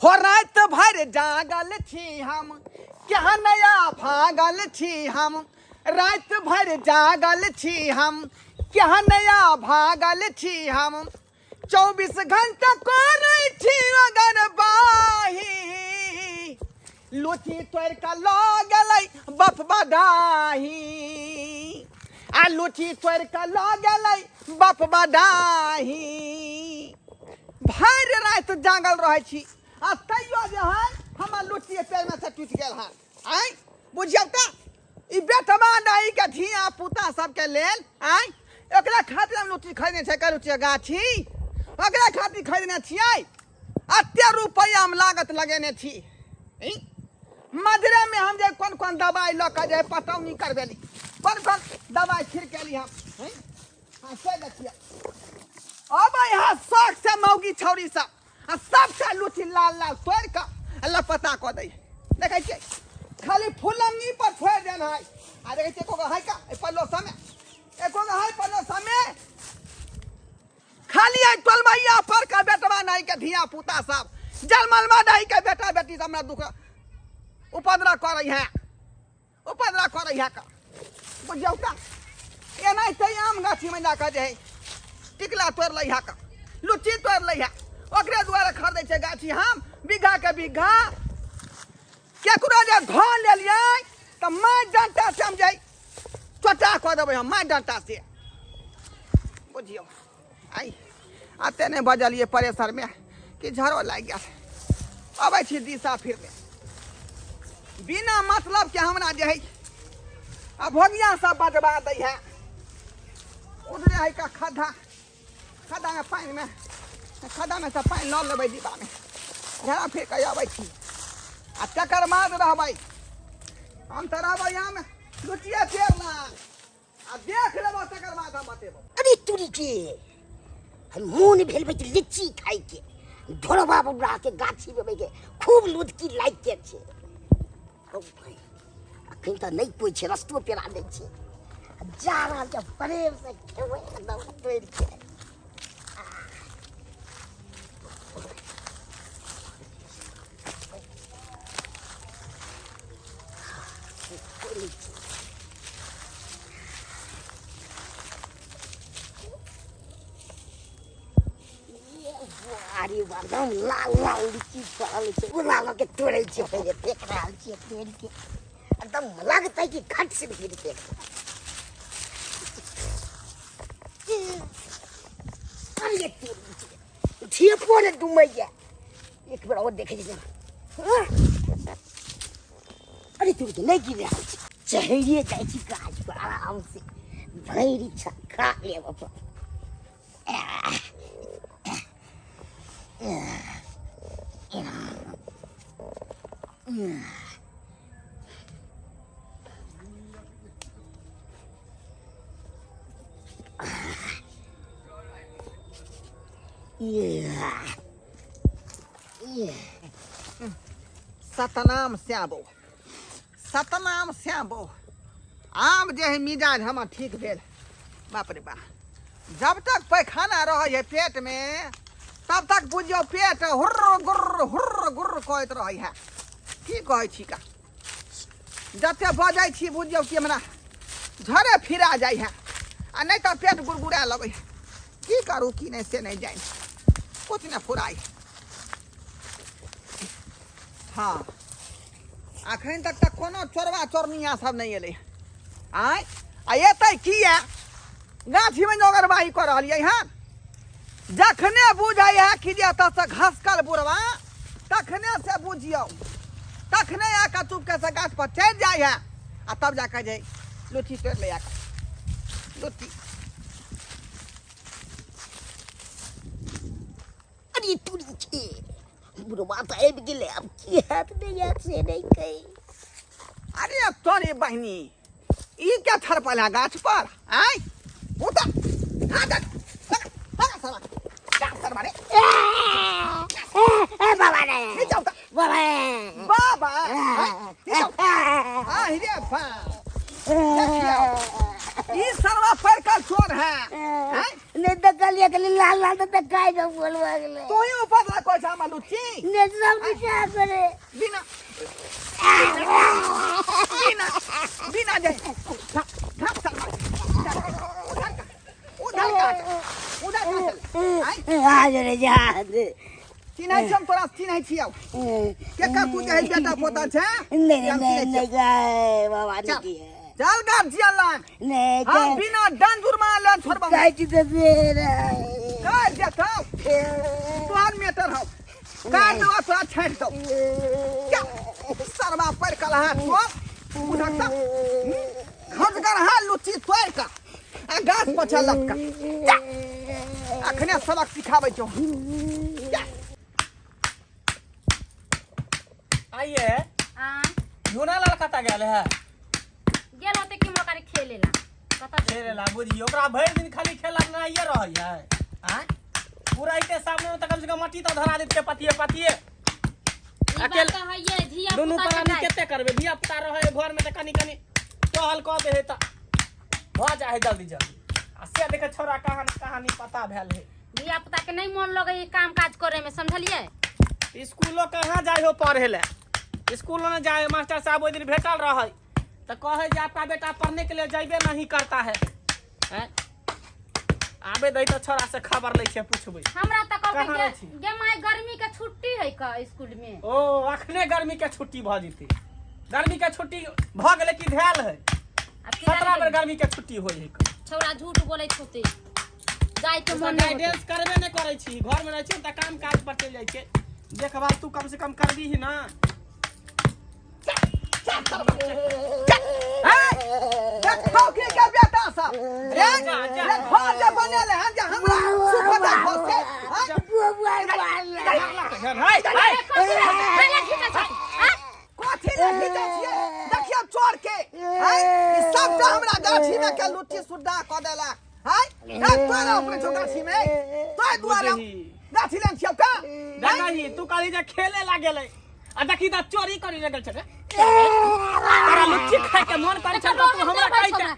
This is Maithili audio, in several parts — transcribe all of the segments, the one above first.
हो राति भरि जागल छी हम, केहन नया भागल छी हम। राति भरि जागल छी हम, केहन नया भागल छी हम। 24 घंटा करै छी अगर बाही, लुची तोड़ि कऽ लऽ गेलै बप बडाही। आ लुची तोड़ि कऽ लऽ गेलै बप बडाही। भरि राति जागल रहै छी आ तैयो जे है हमर लुच्ची पैरमे से टूटि गेल हन। आँय बुझियौ तऽ ई बेटवा दाई के धिया पुता सबके लेल, आँय एकरा खातिर हम लुच्ची खरीदने छै, लुच्ची गाछी ओकरा खातिर खरीदने छियै। एते रुपैआ हम लागत लगेने छी। मजरे में हम जे कोन कोन दवाई लऽ कऽ जे पटौनी करबेली, कोन कोन दवाई छिड़केली हम। हाँ से देखिए अब यहाँ शौक से मौगी छौरी सब आ सबटा लुची लाल लाल तोड़ कऽ लपता कऽ दै। देखै छियै खाली फुलंगी पर छोड़ि देन है। आ देखै छियै एको है का पल्लो समय, एको है पल्लो समय खाली है टोलमैया पर का बेटवा नहीं के धिया पुता सब जलमलमा नहीं के बेटा बेटी सब हमरा दुख उपद्रव करै है, उपद्रव करै है का बुझियौ का। एनाहिते आम गाछीमे जाकऽ जे है टिकला तोड़ि लै है का, लुच्ची तोड़ि लै है। ओकरे दुआरे खरीदै छै गाछी हम बीघा के बीघा। केकरो जे धो लेलियै तऽ मारि डंटा से हम जे चोटा कऽ देबै हम, मारि डंटा से। बुझियौ आइ एते नहि बजलियै प्रेशरमे कि झड़ो लागि गेल। अबै छी दिशा फिरने बिना मतलब के हमरा जे है आ भोगिया सब बजबा दै है। उधरे है का खद्धा, खद्धा में पानि में, खद्धा में से पानि लऽ लेबै डिब्बा में, झड़ा फिर के अबै छी। आ तकर बाद रहबै हम तऽ रहबै आम लुचिया चेर ला आ देख लेबो, तकर बाद हम बतेबो। अरे तुरी के हम मोन भेल बे लीची खाइ के, ढोरबा बबरा के गाछी में के खूब लुदकी लाग के छे। ओ भाई अखन तऽ नहि कोइ छै, रस्तो पेरा दै छै। जा रहल छै प्रेम से खेबै एकदम तोड़ि के। अरे एकदम लाल लाल लीची फड़ल छै, ओ लाल के तोड़ै छै पहिले, देख रहल छियै तोड़ि के एकदम लगतै कि खट से गिरतै। अरे धियपुतो ने डुमैया। एक बेर और देखै छियै। अरे तोड़ के नहि गिर रहल छै, चढ़िए जाइ छी गाछ पर आराम से भरि इच्छा खा लेब अपन। सतनाम श्याबो, सतनाम श्याबो। आब जे है मिजाज हमर ठीक भेल। बाप रे बाप, जब तक पैखाना रहै है पेट में तब तक बुझियौ पेट हुर्र गुर्र हुर्र गुर्र कहैत रहै है। की कहै छी का, जते बजै छी बुझियौ कि हमरा झरे फिरा जाइ है, आ नहि तऽ पेट गुड़गुड़ा लगै है। की करू की नहि से नहि जानि, कुछ नहि फुराइ। हाँ अखन तक तऽ कोनो चोरबा चोरनिया सब नहि एलै। आँय आ एतै किया गाछीमे जोगरबाही कऽ रहलियै हँ। जखने बुझै है कि जे एतऽसँ घसकल बुढ़वा, तखने से बुझियौ तखने आके चुपके से गाछ पर चढ़ि जाइ है आ तब जाके जे लुच्ची तोड़ि लै आके लुच्ची। अरे तुरी छे बुढ़वा तऽ आबि गेलै, आब की हैत नहि हैत से नहि कहि। अरे तोरे बहिनी ई क्या थरपल है गाछ पर? आय उतर हाँ जा जा जा सरवा रे। ए बाबा रे, नीचा उतर। बाबा बाबा, आय, नीचा उतर। आ रे बा, देखियो ई सरवा पर का चोर है। आय नहि तऽ कहलियै कि लाल लाल तऽ खाइ के बोल भऽ गेलै। तू ही उपद्रव करै छै हमरा लुच्ची। ने सब दिशा करे। बिना बिना बिना जे झाप झाप सरवा, उधर का उधर का उधर का चल आय। आज रे जा दे। चिन्है छी हम तोरा, चिन्है छियौ केकर तू जे है बेटा पोता छै। नहीं हम नहीं चिन्है नहीं छियौ। गाय बाबा चल। नहीं है। चल गार्जियन लग। नहीं। हम बिना दंड जुर्माना लेन छोड़बौ। काटि दे रे। काटि देतौ, तोहर मेटर हौ, काटि देबौ तोरा, छाँटि दौ। क्या सरवा पड़ि कल हाथ तो बुझक तऽ खजगर हा लुच्ची तोड़ि कऽ आ गाछ पर छै लटका। जा, अखने सबक सिखाबै छौ। जा। आइए। आ योना लाल कतऽ गेल है? गेल होते कि मोकर खेले ला कतऽ? खेले ला। बुझियो ओकरा भरि दिन खाली खेलनाइए रहै है। आँय, पूरा इते सामने में तऽ कम से कम मट्टी तऽ धरा देते पतिये पतिये। ई बात अकेले- तऽ हइये धिया दुनू पुता प्राणी के कते करबै? धिया पुता रहै है घर में तऽ कनि कनि टहल कऽ दे है तऽ भऽ जाइ है जल्दी जल्दी। आ से देखे छौड़ा कहाँ न कहाँ नहीं पता भेल है। धिया पुता के नहीं मन लगे काम काज करे में, समझलिए? स्कूलो कहाँ जाइ हो पढ़े ले? स्कूलो न जाए। मास्टर साहब ओहि दिन भेटल रहै तऽ कहै जे आपका बेटा पढ़ने के लिए जैबे नहीं करता है। हैं? आबे दै तऽ छोरा से खबर लै छियै, पुछबै। हमरा तऽ कहाँ कहलकै रहै छी? गे माय, गर्मी के छुट्टी है का स्कूल में? ओ अखने गर्मी के छुट्टी भऽ जेतै? गर्मी के छुट्टी भऽ गेलै कि भेल है? आब की 17 बेर जाने। गर्मी के छुट्टी होइ है। छौड़ा झूठ बोलैत होते, जाय के मन नहीं होते। गाइडेंस करबे नहि करै छी। घर में रहै छी तऽ काम काज पर चलि जाइ छै। देखभाल तू कम से कम करबीही ना। देखौ के के बेटा सब रे। जा, जा। रे घर जे बनेले हन जे हमरा सुखता घर से आँय? हाय हाय। पहिले खींचै छै, आँय? कथी ले खींचै छियै? देखियौ चोर के आँय, ई सबटा हमरा गाछी में के लुच्ची सुड्डा कऽ देलक। आँय रे, तोरा ऊपर छौ गाछी में, तोय दुआरे हम गाछी लेन छियौ का? देखही, तू कहली जे खेले ला गेलै आ देखी तऽ चोरी करी लगल छै रे। तोरा लुच्ची खाय के मन करै छै तऽ तू हमरा कहिते हैं?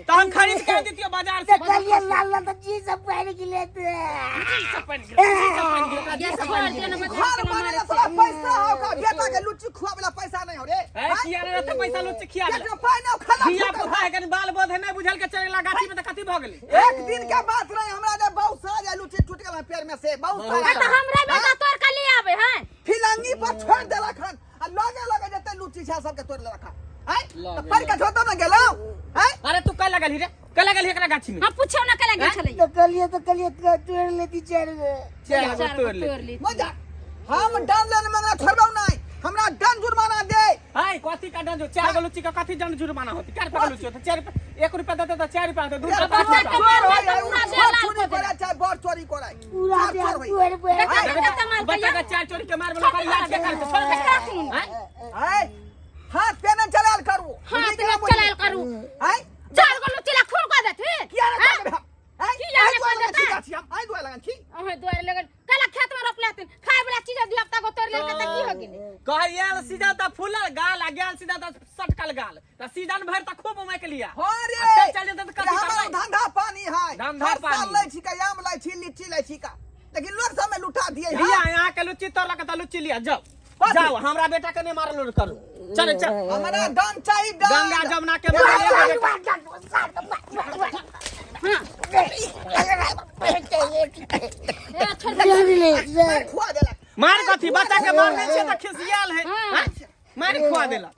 तऽ हम खरीद के दितियो बाजार से। कहलिए लाल लाल तऽ जी सब पहिर गेलै तऽ। जी सब बनि गेलै, जी सब बनि गेलै, ओकरा जी ये सब छोड़ बनि दे गेलै। ना बच्चा घर के बनेला मारे तोरा पैसा हौ का? बेटा के लुच्ची खुआबै ला पैसा नहीं हो रे? ए किया रे रहतै पैसा लुच्ची खिया देले? केकरो पाइ नहि खाना धिया छूटल। पुता है कनि बाल बोध है, नहि बुझल के चल गेला गाछी में तऽ कथी भऽ गेलै? एक दिन के बात रहे, हमरा जे बहुत सारा जे लुच्ची टूट गेल पैर में से बहुत आ सारा। तऽ हमरा बेटा तोड़ के ले आबे हैं। फिलंगी पर छोड़ देलक हन आ लगे लगे जते लुच्ची छै सबके तोड़ लेलक हन। आँय, तऽ पढ़ि के छोड़ ने गेलौ। आँय, अरे तू कल लगल ही रे, कल लगल ही एकरा गाछी में? हम पूछो ना केला गेल छलै। तऽ कहलिए तऽ कहलिए तोड़ लेती चारि गो। चारि गो चारि गो तोड़ ले। तोड़ ली। मजा हम डन लेन मंगला छोड़बौ नहीं, हमरा डन जुर्माना दे। हाय, कथी का दंड? चार गो लुच्ची का कथी दंड जुर्माना होती? चार रुपया का लुच्ची होते, चार रुपया, 1 रुपया देते तऽ 4 रुपया होते, 2 रुपया, 5 रुपया। चोर होय है, पूरा चोर देह लाल चोरी कऽ देलक। करे चाहे बड़ चोरी करे। पूरा चोर देह चोर होय। तोड़ पे। देखा देखा तमाल। बच्चा का चार चोरी के मार वाला ओकर इलाज के करते? छोड़ दे। हैं? आँय, हाथ पे न चलाल करू। हाथ न चलाल करू। आँय, चार गो लुच्ची ला खून कऽ देथि। किया ने आँय? करबै हम? आँय, किया आँय ने दुआरे कऽ लगन छी देतै? गाछी हम, आँय दुआरे लगन छी। अहें दुआरे लगल काला खेत में रोपले हथिन खाय वाला चीज, धिया पुता को तोड़ लेलकै तऽ की हो गेलै? कहे आयल सीजन तऽ फूलल गाल आ गेल सीजन तऽ सटकल गाल, तऽ सीजन भरि तऽ खूब उमैक लिया। हाँ रे। आ फेर चल जेतै तऽ कथी रे हमर करबै? धंधा पानी है। धंधा हर साल पानी। लै छी का, आम लै छी, लीची लै छी का, लेकिन लोग सब में लुटा दिए। लिया, यहाँ के लुच्ची तोड़लक तऽ लुच्ची लिया, जाओ। कथी? जाओ, हमरा बेटा के नहि मारल करू, चल चल। हमरा दंड चाही, दंड। गंगा जमुना के मारल एगो बेटा। ए छोड़ दे। मार खुआ देलक। मार कथी? बच्चा के मारने छियै तऽ खिसियाल है। हाँ। हैं? मारि खुआ देलक।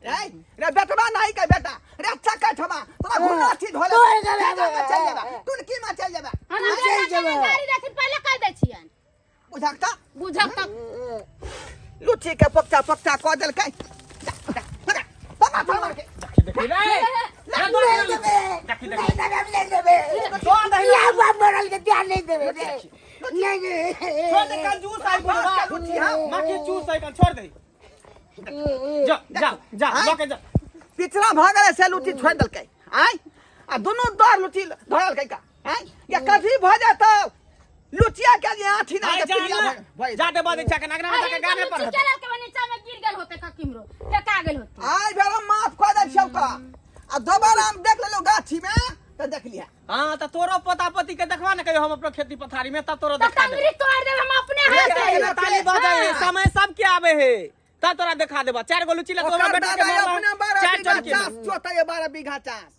रे रे बेटवा नहीं के बेटा रे, चक्का ठमा तोरा घुना चीज होले। तोड़ देबै। में चल जेबा, टुनकी में चल जेबा। हमरा चलि बेटा के जेबै। गाड़ी देथिन पहिले कहि दै छियनि। बुझक त बुझक तऽ। लुच्ची के पक्का पक्का कऽ देलकै। जा, जा, पकड़, पकड़, पकड़ के। देखी देखी रे रे, दो दे लुच्ची। देखी देखी, दो दही। छोड़ दे, कंजूस है बुढ़वा। लुच्ची, हाँ। माखी चूस है, कन छोड़ दे, जा जा जा। आँय? लऽ के जा। पिछड़ा भऽ गेलै से लुच्ची छोड़ि देलकै। आँय, आ दुनू दर लुच्ची धरलकै का। आँय, या कथी भऽ जेतौ लुचिया के जे आँठी ना आइ के जा पिलिया ना। भऽ जा दे बदे छक नगना में अरे जाके गाने पर लुच्ची केला के नीचा में गिर गेल होते, ककिमरो फेका गेल होते। आइ बेर हम माफ कऽ दै छियौ तऽ आ दोबारा हम देख लेलहुँ गाछी में तऽ देख लिहा। हाँ त तोरो पोता पोती के देखवा ने कहियो हम अपनो खेती पथारी में तब तोरो तो देखा देबो। टंगरी तोड़ देब हम अपने हाथ रे, से। रे, ताली बजाए है समय सब के आवे है तब तोरा देखा देबा चार गो लुची ला तोरा ओकर बेटा के दादा मारला अपने 12 चार बीघा जन के चास जोतै है, 12 बीघा चास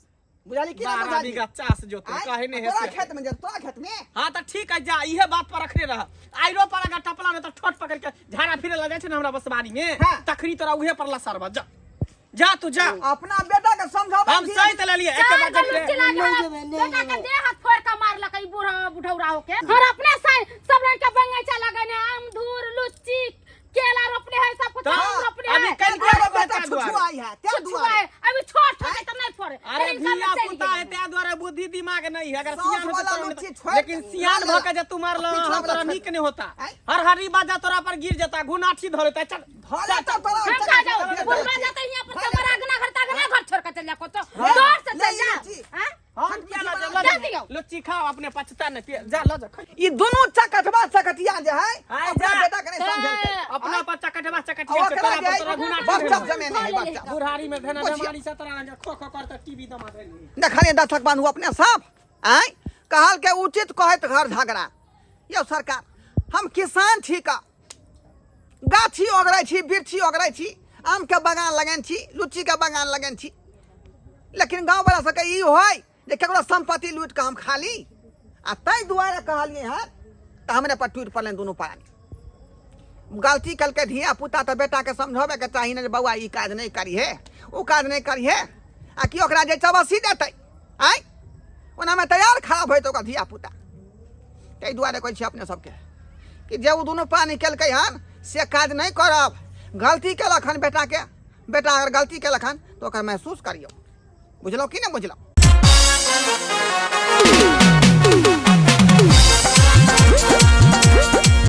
बुझाली कि ना 12 बुझाली बीघा चास जोते आँय? काहे नहीं तोरा है खेत में जे तोरा खेत में हाँ त ठीक है जा इहे बात पर रखने रह आइरो पर अगर टपला ने त ठोट पकड़ के झाड़ा फिरे ला जाय छै ने हमरा बसवारी में हाँ। तखनी तोरा उहे पर लसरबा जा जा तू जा अपना बेटा के समझाबै हम सही त लेलिए एक चार बार गो देख ले लुच्ची लागे नहीं हमरा जेबै, नहीं बेटा के जेबै। देह हाथ फोड़ के मारलक ई बूढ़ा बुढ़ौरा होके और अपने से सब रंग के बगीचा लगने आम धूर लुच्ची केला रोपने है सब कुछ तो आम रोपने अभी है कल तोरा के बेटा बेटा छुछुआई है ते छुछुआ दुआरे है अभी छोट है तो नहीं फोड़े अरे लेकिन सब धिया चलि पुता गेलै। है ते दुआरे बुद्धि दिमाग नहीं है अगर साउथ सियान होते वाला तो लुच्ची छोड़ लेकिन के सियान ना भ के जे तू मारल पिछला हम वाला तोरा छोड़। नीक नहीं होता आँय? हर हरी बाजा तोरा पर गिर जाता घुनाठी धरेता चल धरे तो तोरा हम कहाँ जाओ बुढ़वा जाते यहाँ पर कमरा अगना घर तगना घर छोड़ के चल जा को तो दौड़ से ले चल जा लुच्ची। हाँ? हम किया ना जा दे दियौ। लुच्ची खाओ अपने पछता नहीं पिए जा ल जा खा। ई दुनू चकटवा चकटिया जे है आय अपना जा। बेटा के नहीं समझलकै अपना पर चकटवा आ चकटिया से ओकरा तोरा जे पर तोरा घुनाठी बच्चा धरेता। जमे नहीं है बच्चा बुढ़ारी में धना बचिया। बीमारी से तोरा रंग खो खो कर टीवी दमा देनी देखलिए दशक बांधू अपने साफ आय कहल के उचित कहत घर झगड़ा यौ सरकार हम किसान छी का गाछी ओगरै छी बिरछी ओगरै छी आमके बगान लगेने छी लुच्चीके बगान लगेने छी लेकिन गाँववला सबके ई होइ जे ककरो सम्पत्ति लूटि कऽ हम खा ली आ ताहि दुआरे कहलियै हँ तऽ हमरे पर टूटि पड़लनि दुनू प्राणी गलती केलकै धिया पुता तऽ बेटाके समझबैके चाही ने जे बौआ ई काज नहि करिहे ओ काज नहि करिहे आ कि ओकरा जे चबसी देतै आँय ओनामे तैयार खराब होइत ओकर धिया पुता ताहि दुआरे कहै छी अपने सबके कि जे ओ दुनू प्राणी केलकै हन से काज नहि करब गलती केलक हन बेटाके बेटा अगर गलती केलक हन तऽ ओकर महसूस करियौ बुझलहुँ कि नहि बुझलहुँ।